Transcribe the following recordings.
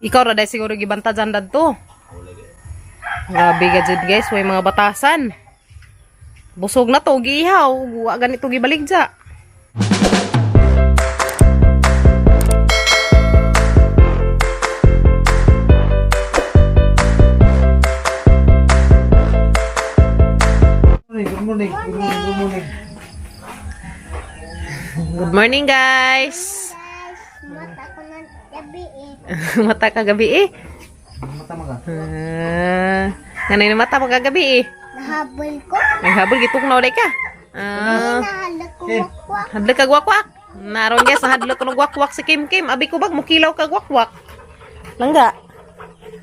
Ikaw ra dai siguro gibanta dyan dadto. Grabe ka jud guys, may mga batasan. Busog na to, gihaw. Wa ganito gibaligja. Good morning, good morning, good morning. Good morning, guys. Mata ko ng gabi eh. Mata kagabi eh. Mata mo ka. Ah, nganay na mata mo kagabi eh. Nahabol ko. Naghabol gituknaw day ka. Ah, Nahalak ko wakwak. hadlok ka gwakwak. Naron guys, nahadlok ko ng gwakwak si Kim Kim. Abi ko bag mukilaw ka gwakwak. Langga.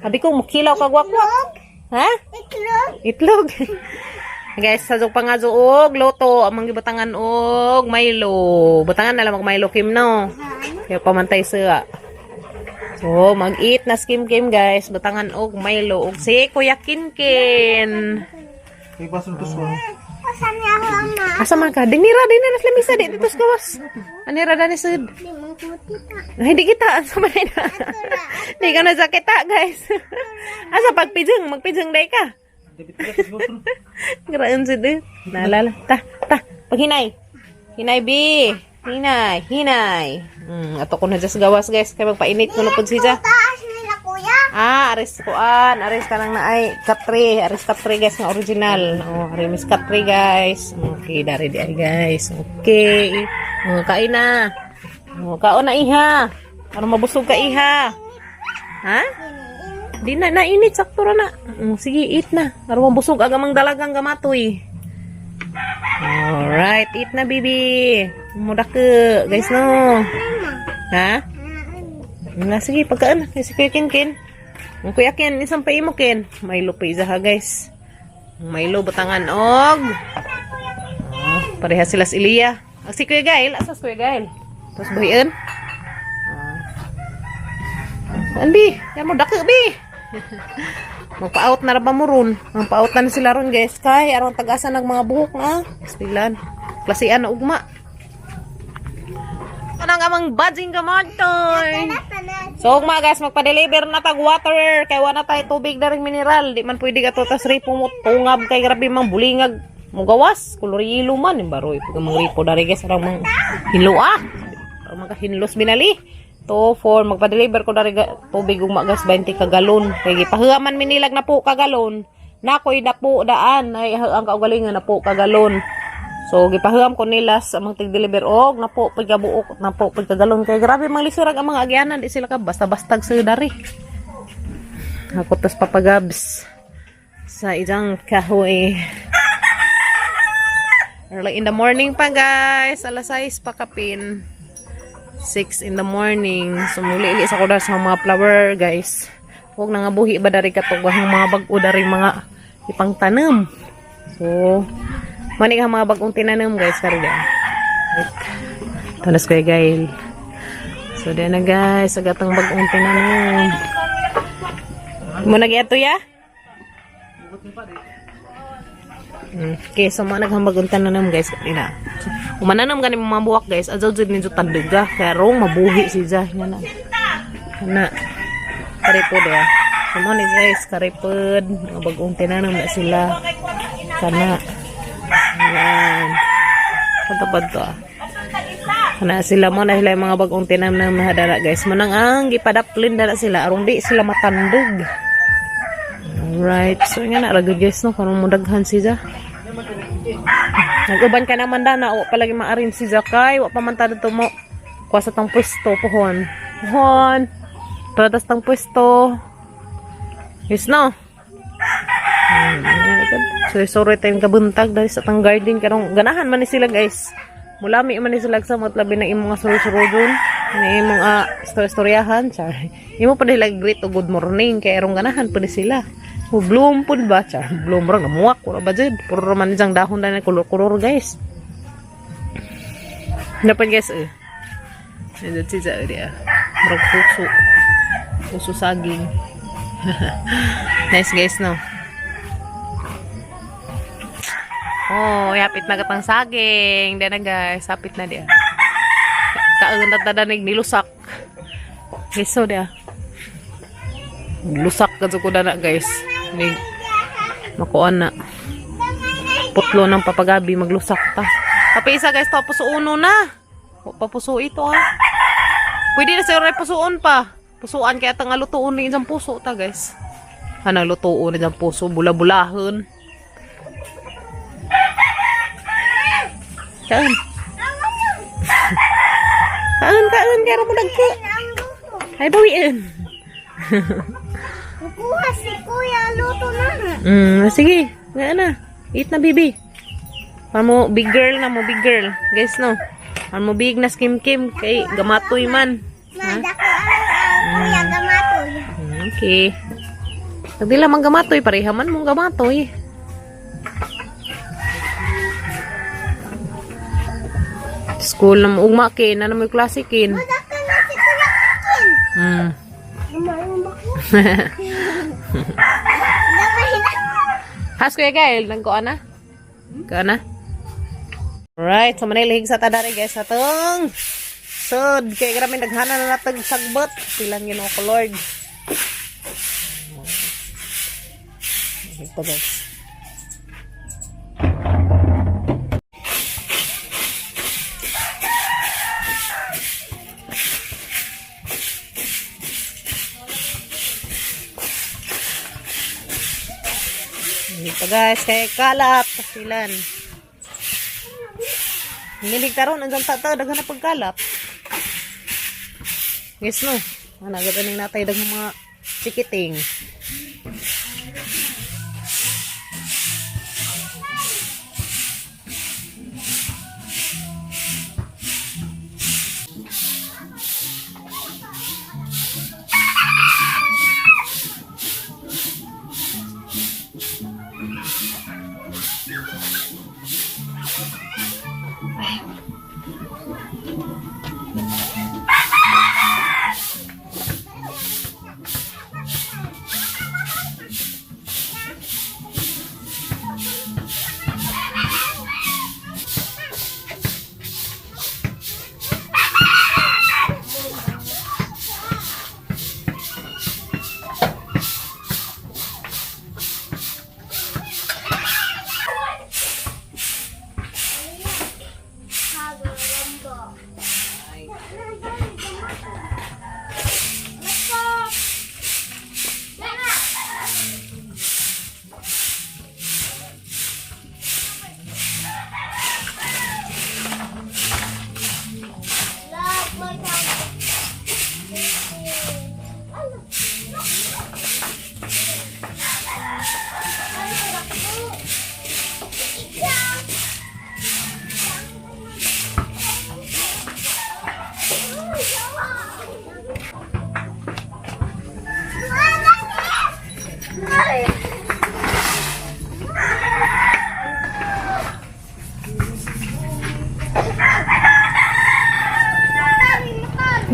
Abi ko mukilaw ka gwakwak. Ha? Itlog. Itlog. Guys, sa pa nga og loto amang gibutangan og Milo. Butangan na lang og Milo Kim no. Kaya pamantay siya. So, mag-eat na si Kim Kim guys, butangan og Milo og si Kuya Kinkin. Kay baso to sa. Asan niya ako ama? Asa man ka? Dinira, dinira sa lamisa di dito sa gawas. Anira dani sud. Di mong puti ta. Ay, di kita. Asa man na. Di ka na sa kita, guys. Asa pagpijeng, magpijeng day ka. Dapat ka sa baso. Graon si de. Naalala. Ta, ta. Paghinay. Hinay, B. Hinay, hinay. Ato ko na dyan sa gawas, guys. Kaya magpainit ko na po siya. Taas nila kuya. Ah, aris kuan. Aris ka lang na ay katre. Aris katre, guys, nga original. Oh, aris katre, guys. Okay, dari di ay, guys. Okay. Oh, kain na. Oh, kaon na, iha. Para mabusog ka, iha. Ha? Di na, nainit. Sakto ra na. Sige, eat na. Para mabusog ang amang dalagang gamatoy. Alright, eat na, baby. Muda ka, guys, no. Ha? Na, sige, pagkaan. Kasi Kuya Ken, Ken. Ang Kuya Ken, isang pa imo, Ken. May pa isa ha, guys. Milo, butangan, og. Oh, pareha sila sa Ilya. Ang si Kuya Gail, asas Kuya Gail. Tapos buhian. Ah. Anbi, yan mo, dako, bi. Magpa-out na ra ba mo ron? Magpa-out na sila ron, guys. Kay, aron tagasan ng mga buhok nga. Stilan. Klasian na ugma. Kanang amang badging gamatoy. So ugma guys, magpa-deliver na tag water kay wala tayo tubig na ring mineral. Di man pwede ka to tas ripo mo tungab kay grabe mang bulingag mugawas, kolor yelo man yung baroy. Pag mang ripo dari guys, arang mang hinlo ah. Arang mga hinlos binali. 2, 4, magpa-deliver ko dari tubig ugma guys, 20 ka galon. Kay gipahuaman minilag na po ka galon. Nakoy na po daan ay ang kaugalingon na po ka galon. So gipahuam ko nila sa mga tig-deliver og napo pagkabuok napo pagkagalon kay grabe mga lisurag ang mga agyanan di sila ka basta-bastag sa dari. Ako tas papagabs sa isang kahoy. Early in the morning pa guys, alas 6 pa kapin. 6 in the morning. So muli ili sa ko sa mga flower guys. Huwag na nga buhi ba dari katong ang mga bag-o dari mga ipangtanom. So manik ang mga bagong tinanom guys kari da. Tanas ko guys. So diyan na guys, agatang bagong tinanom. Mo nag ya? Okay, so mga naghambagong tananom guys kanina. So, umananam gani mga buwak guys, adyaw jud ninyo tanduga karong mabuhi si Ja nga na. Na. Karipod ya. So mo ni guys, karipod, mga bagong tinanom na sila. Kana. Ayan. Patapad to ah. Kana sila mo na sila yung mga bagong tinamnam na hadara guys. Manang ang gipadaplin dara sila aron di sila matandog. Alright. So nga na ra gud guys no karon mo daghan siya. Nag-uban ka naman da na wa palagi maarin si Zakay, wa pa man ta dito mo. Kuha sa tang pwesto pohon. Pohon. Pratas tang pwesto. Yes no. So, sorry tayong kabuntag dahil sa tang garden karong ganahan man ni sila guys. Mulami man ni sila sa mga labi ng imong suro-suro dun. Na imong istorya-istoryahan. Char. Imo pa nila greet o good morning kay erong ganahan pa ni sila. O bloom pud ba? Char. Bloom ra namuak ora ba jud? Puro ra man diyang dahon na kulor-kulor guys. Dapat guys eh. Nandun si Zao diya. Murag puso. Puso saging. Nice guys no. Oh, yapit na katang saging. Diyan na guys, hapit na diya. Kaunat na danig nilusak. Guys, so diya. Lusak kadto ko na, guys. Ni makuan na. Putlo ng papagabi maglusak ta. Kapisa, guys, to puso uno na. Papuso ito ha. Pwede na siguro pusoon pa. Pusuan kaya tanga lutuon ni isang puso ta, guys. Hanang lutuon ni isang puso, bula-bulahon. Kaon. Kaon, kaon, kaya mo nagko. Ay, bawiin. Kukuha si kuya, luto na. Sige. Nga na. Eat na, baby. Para mo, big girl na mo, big girl. Guys, no? Para mo big na skim kim. Kay gamatoy man. Mada ko ang kuya gamatoy. Okay. Pag di lamang gamatoy, pareha man mong gamatoy. School na mo ugma kin, na mo yung klase kin. Mada ka na si kuya kin. Umarumba ko. Gamay na. Has Kuya Gael, nagkuan na? Kuan na? Alright, so manilihig sa tadari guys atong sud kay grabe naghana na natag sagbot pilang Ginoo ko Lord. Ito guys. Ito guys, kay kalat pasilan. Nilig karon ang tata daghan na pagkalap. Yes no. Ana gud ning natay daghang mga chikiting.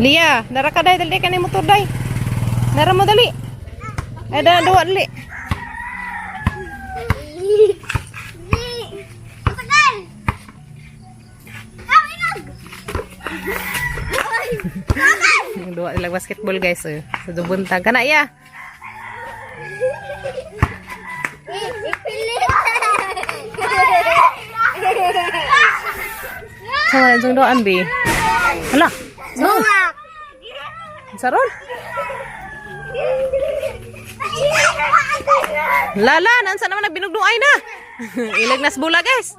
Lia, dara ka day dali ka ni motor day. Dara mo dali. Ay da duwa dali. Duwa nila basketball guys eh. Sa dubuntag kana iya. Sa wala jung doan bi. Hala. No. Saron. Lala, nansa naman nagbinugduay na. Ilag nas bula guys.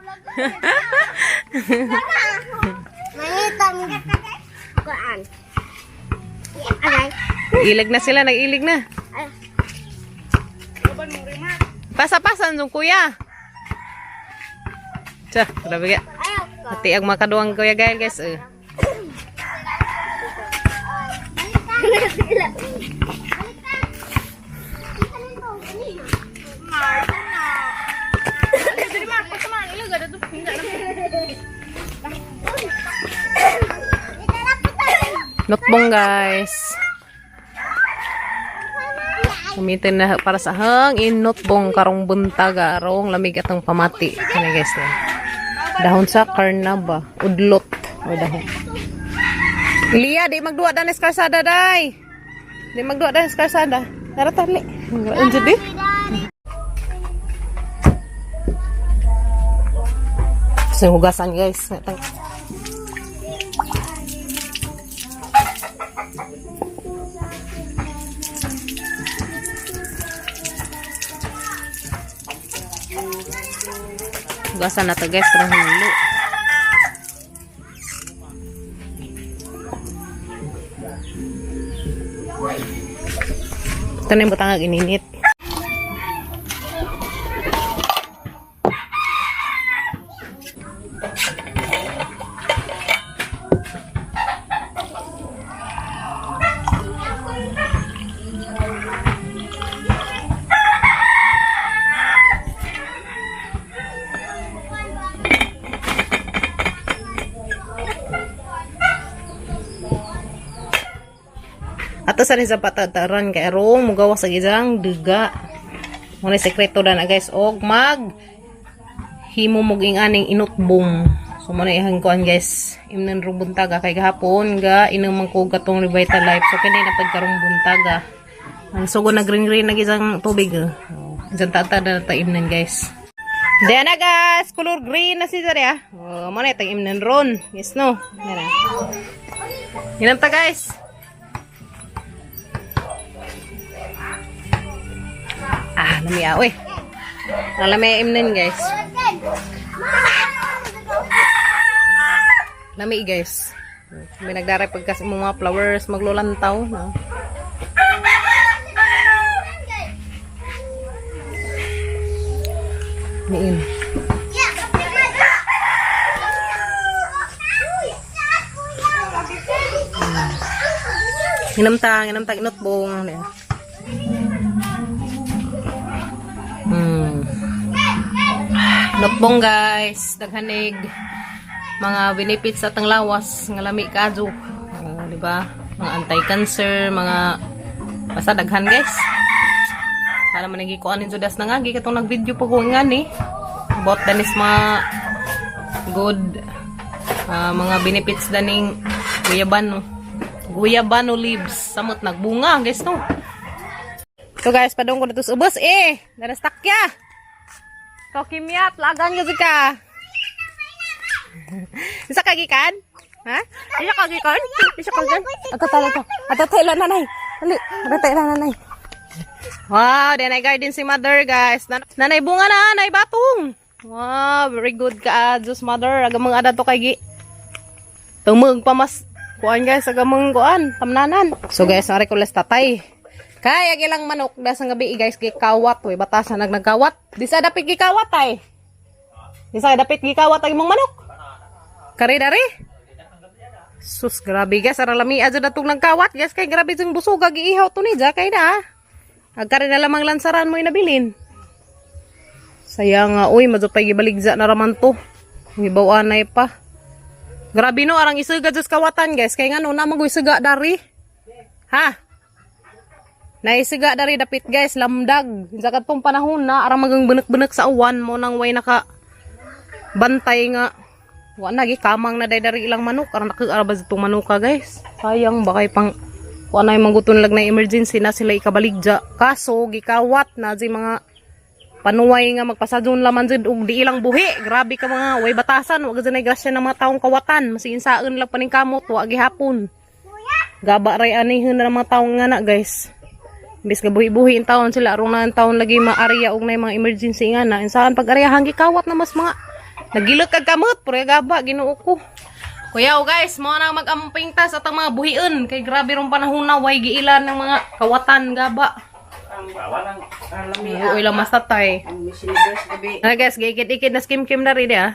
Mangitan kuan. Aray. Ilag na sila, nag-ilig na. Pasa-pasan yung kuya. Tsa, grabe ka. Pati ang makaduang kuya Gael guys. Eh. Notbong guys. Gamitin na para sa hangin notbong karong buntag arong lamig atong pamati. Ano guys na. Dahon sa karnaba, udlot o dahon. Lia, di magduwa danis kalsada day. Di magduwa danis kalsada. Tara tali. Unsa di? So, hugasan, guys. Hugasan na to, guys. Parang hulo. Ito na yung butangag ininit. Ato sa rin sa patataran kay aron mugawa sa isang duga. Muna sekreto na na, guys, og mag himo mog ing aning inutbong. So muna ihang kuan, guys. Imnan rong buntaga kay gahapon ga inom man ko gatong Revitalife. So kini na pagkarong buntaga. Ang sugo na green green nag isang tubig. Eh. Oh, isang tata na ta imnan, guys. Diyan na, guys, color green na siya ah. Oh, muna itang imnan ron. Yes no. Yan na. Inom ta, guys. Ah, lami ah, uy. Lami imnan, guys. Lami, guys. May nagdaray pagkas imong mga flowers maglulantaw, no. Niin. Nginamta inutbong. Notbong, guys, daghanig mga benefits sa atang lawas nga lami kaadyo. Oh, di ba? Mga anti-cancer, mga basta daghan, guys. Para man nagikuan ni Judas na nga gi katong nag-video pa ko nga ni about danis mga good mga benefits daning guyabano. Guyabano leaves samot nagbunga, guys, no. So guys, padung ko dito sa ubos eh. Danas takya. Kokimyat, lagan ka ka. Isa ka gikan? Ha? Isa ka gikan? Isa ka gikan? Ato tala to. Ato tala nanay. Dali, ato tala nanay. Wow, then I garden si mother, guys. Nanay bunga na, nanay batong. Wow, very good ka, Diyos mother. Aga mga ada to kay gi. Tumug pa mas kuan, guys, aga mga kuan, tamnanan. So guys, ari ko les tatay. Kay ag ilang manok das ang gabi, guys, gikawat we batasan nag nagkawat. Di sa dapit gikawat ay. Di sa dapit gikawat ang imong manok. Kari dari. Sus, grabe, guys, ara lami adyo datong nagkawat, guys, kay grabe jung busog giihaw to ni ja kay na. Agkari na lamang lansaran mo inabilin. Saya nga, uy, madupay gibaligza na raman to. Gibaw anay pa. Grabe no, arang isuga diyos kawatan, guys. Kaya nga no, namang isuga dari. Ha? Naisiga dari dapit, guys, lamdag. Sa katong panahon na, arang magang benek-benek sa uwan mo nang way naka bantay nga. Wa na gikamang na day dari ilang manok. Arang nakaarabas itong manuka, guys. Sayang bakay pang kuan ay mangguton lag na emergency na sila ikabaligja. Kaso gikawat na di mga panuway nga magpasadyon laman jud og di ilang buhi. Grabe ka mga way batasan, wa gud na grasya ng mga taong kawatan. Masin saan lang paning kamot, wa gihapon. Gaba ray anihin na ng mga taong nga na, guys. Imbis nga buhi-buhi in taon sila aron na ang taon lagi maarya og na mga emergency nga na. Insaan pag aryahan gikawat na mas mga nagilot kag kamot pero gaba Ginoo ko. Kuya, oh guys, mo na mag-amping tas at ang mga buhion kay grabe rong panahon na way giilan ng mga kawatan gaba. Oo, ilang mas tatay. Ano guys, giikit-ikit na skim-kim na rin ah.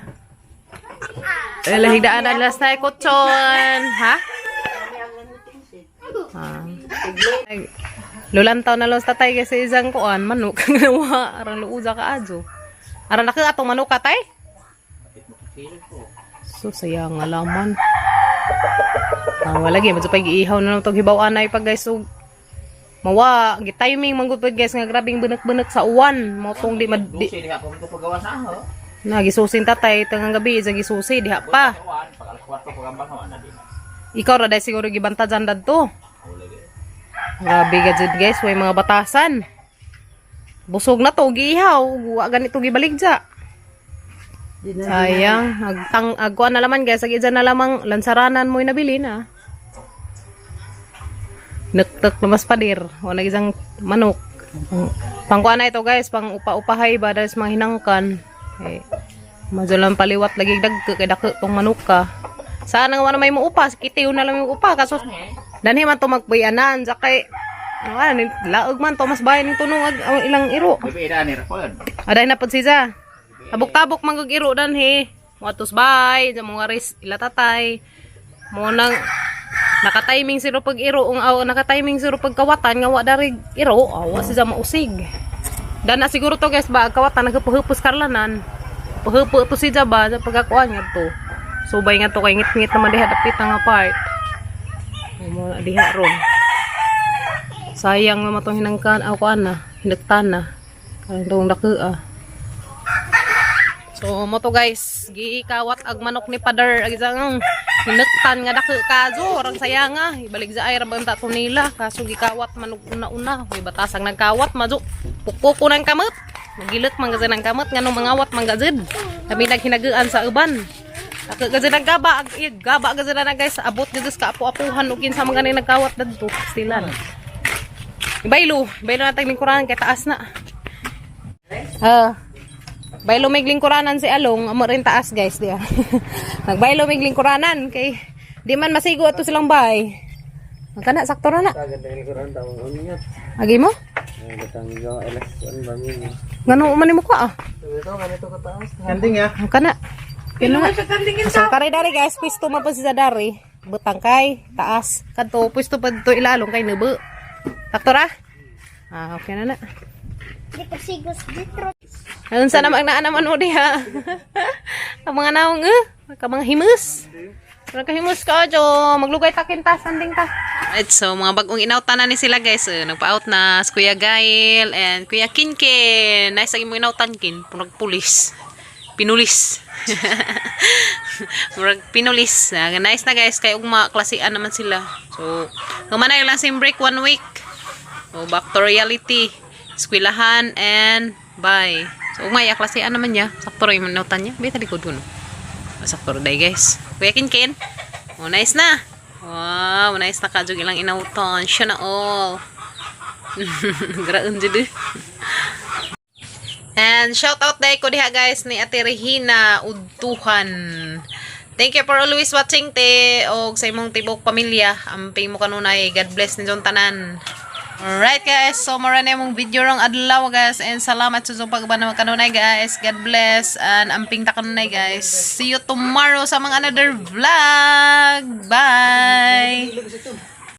Eh, lahigdaan na last na kutson. Ha? Ah. Ay, lulantaw na lang sa tatay kasi isang kuan, manok. Ang nawa, arang luuza ka adyo. Arang naka atong manok ka, tay? So, sayang alaman. Ah, wala gi, medyo pag iihaw na lang itong hibaw anay pag guys. So, mawa, gi-timing manggod pag guys nga grabing bunak-bunak sa uwan. Mo tong di mad di, Susi, diha ko ko pagawa sa aho. na gisusin tatay tangang gabi sa gisusi diha pa. Kuan, pag alas 4 pagambang na di. Ikaw ra dai siguro gibanta dyan dadto. Grabe gajud, guys, may mga batasan. Busog na to, gihaw. Wa ganito gibaligja. Sayang, agtang agkuan na laman, guys, ag na lamang lansaranan mo nabili na. Nuktok na mas padir. Wala isang manok. Pangkuan na ito, guys, pang upa-upahay ba dahil sa mga hinangkan. Eh, madyo lang paliwat lagi dagko kay dako tong manok ka. Saan nga wala may muupa, kitiw na lang yung upa kaso danhi man to magbuyanan sa kay ano, laog man to mas bayan ning tunong ang ilang iro. Aday na pud siya. Tabok-tabok man gug iro danhi. Moatos bay, sa mga ris ila tatay. Mo nang naka-timing siro pag iro ang aw naka-timing siro pag kawatan nga wa dari iro, awa siya mausig. Dana siguro to, guys, ba kawatan naghupo-hupos karlanan. Puhupo to siya ba sa pagkakuan nga to. Subay nga to kay ngit-ngit naman diha dapit nga part. Mo na diha ron. Sayang naman tong hinangkan aw kuan na, hinagtan na. Karang tong dako ah. So mo to, guys, giikawat ag manok ni Pader ag isang hinuktan nga dako kazo, orang sayang ah, ibalik sa ay ra bang tato nila kaso gikawat manok una-una, may batasang nagkawat majo. Pukpok ko ng kamot. Magilot man gazin ang kamot nganong mangawat man gazin. Kami naghinagaan sa uban. Dako gazin ang gaba, ag gaba gazin na, guys, abot gazin ka apo-apuhan ug kinsa man gani nagkawat dadto. Stilan. Baylo, baylo na tag lingkuranan kay taas na. Ah. Baylo may lingkuranan si Along, amo rin taas, guys, diya. Nagbaylo may lingkuranan kay di man masigo ato silang bahay. Magkana sakto ra na. Agi mo? Ngano man nimo ka ah? Kanding ya. Ang kana. Kano nga? So kare dari, guys, pwesto man po si dari. Butang kay taas. Kadto pwesto pa dito ilalong kay nubo. Sakto ra? Ah, okay na na. Di ko sigos dito. Unsa naman naa naman mo diha? Ang mga naong eh, ka mga himus. Mga kahimus ka jo, maglugay ta kinta sanding ta. Right, so mga bagong inautan na ni sila, guys. Eh, nagpa-out na si Kuya Gail and Kuya Kinkin. Nice ang imong inautan kin, murag pulis. Pinulis. Murag pinulis. Ah, nice na, guys, kay ugma klasian naman sila. So, humanay lang sim break one week. So, back to reality. Eskwelahan and bye. So, umaya, klasian naman niya. Sakto rin yung nautan niya. Bita likod ko, no? Sakto rin, guys. Kuya Kinkin. Oh, nice na. Wow, nice na kadyo ilang inautan. Siya na all. Graon jud eh. And shout out dahil ko diha, guys, ni Ate Regina Udtuhan. Thank you for always watching, te, og sa imong tibok pamilya. Amping mo kanunay. God bless ninyong tanan. Alright, guys, so mara na imong video rong adlaw, guys, and salamat sa inyong pag-uban naman kanunay, guys. God bless and amping ta kanunay, guys. See you tomorrow sa mga another vlog. Bye.